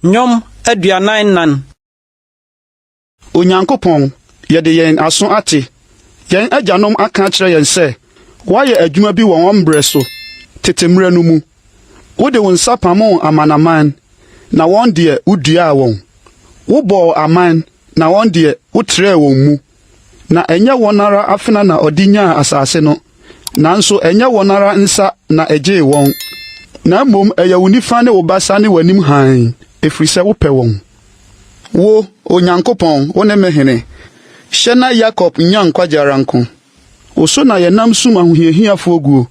Nnwom 44. Onyankopɔn, yɛde yɛn aso ate. Yɛn agyanom aka akyerɛ yɛn sɛ, 'Woayɛ adwuma bi wɔ wɔn berɛ so, tete mmerɛ no mu. Wode wo nsa pamoo amanaman, na wɔn deɛ, woduaa wɔn. Wobɔɔ aman, na wɔn deɛ, wotrɛɛ wɔn mu. Na ɛnyɛ wɔn ara afena na ɔde nyaa asase no, nanso ɛnyɛ wɔn ara nsa na ɛgyee wɔn, na mmom ɛyɛ wo nifa ne wo basa ne w'anim hann, ɛfiri sɛ wopɛ wɔn. Wo, Onyankopɔn, wone me hene. Hyɛ na Yakob nnya nkwagye ara nko. Wo so na yɛnam sum ahohiahiafoɔ guo.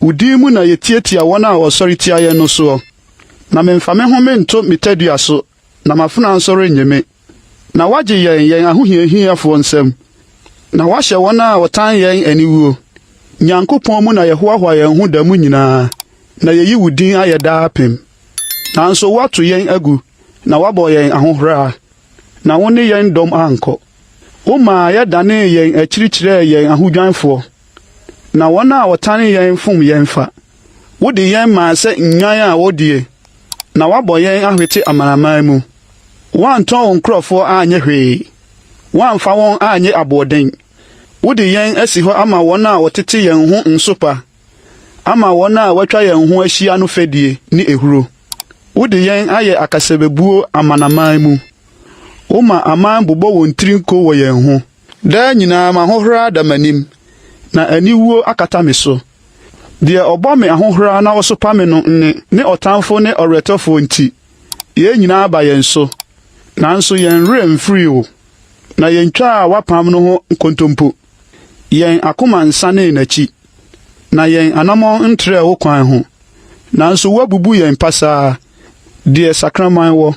Wo din mu na yɛtiatia wɔn a wɔsɔre tia yɛn no soɔ. Na memfa me ho mento me tadua so, na m'afenaa nso rennye me. Na woagye yɛn yɛn ahohiahiafoɔ nsam, na woahyɛ wɔn a wɔtan yɛn aniwuo. Nyankopɔn mu na yɛhoahoa yɛn ho da mu nyinaa, na yɛyi wo din ayɛ daapem. Nanso woato yɛn agu, na woabɔ yɛn ahohora, na wo ne yɛn dɔm ankɔ. Womaa yɛdanee yɛn akyiri kyerɛɛ yɛn ahodwanfoɔ, na wɔn a wɔtane yɛn fom yɛn fa. Wode yɛn maa sɛ nnwan a wɔdie, na woabɔ yɛn ahwete amanaman mu. Woantɔn wo nkurɔfoɔ annye hwee, woamfa wɔn annye aboɔden. Wode yɛn asi hɔ ama wɔn a wɔtete yɛn ho nsopa, ama wɔn a wɔatwa yɛn ho ahyia no fɛdie ne ehuro. Wode yɛn ayɛ akasabebuo amanaman mu. Woma aman bobɔ wɔn tiri nko wɔ yɛn ho. Daa nyinaa m'ahohora da m'anim, na aniwuo akata me so. Deɛ ɔbɔ me ahohora na ɔsopa me no nne ne ɔtamfo ne ɔweretɔfoɔ nti, yei nyinaa ba yɛn so. Nanso yɛn werɛ mfirii wo, na yɛntwaa w'apam no ho nkontompo. Yɛn akoma nsanee n'akyi, na yɛn anammɔn ntrɛɛ wo kwan ho. Nanso woabubu yɛn pasaa, deɛ sakraman wɔ,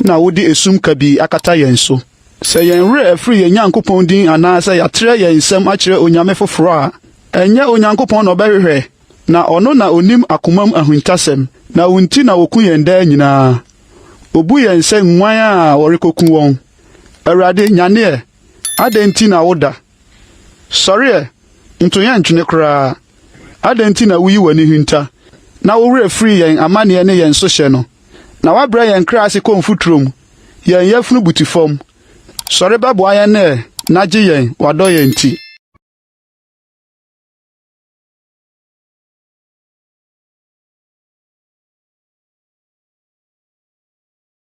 na wode esum kabii akata yɛn so. Sɛ yɛn werɛ afiri yɛn Nyankopɔn din anaasɛ yɛatrɛ yɛn nsam akyerɛ onyame foforɔ a, ɛnyɛ Onyankopɔn na ɔbɛhwehwɛ? Na ɔno na onim akomam ahintasɛm, na wo nti na wɔku yɛn daa nyinaa. Obu yɛn sɛ nguan a wɔrekoku wɔn. Awurade, nyane ɛ! Adɛn nti na woda? Sɔre ɛ! Nto yɛn ntwene koraa. Adɛn nti na wuyi w'ani hinta, na wo werɛ firi yɛn amanneɛ ne yɛn sohyɛ no, na woabrɛ yɛn kra ase kɔ mfuturo mu, yɛn yafunu butu fam? Sɔre bɛboa yɛn ɛ, na gye yɛn, w'adɔeɛ nti.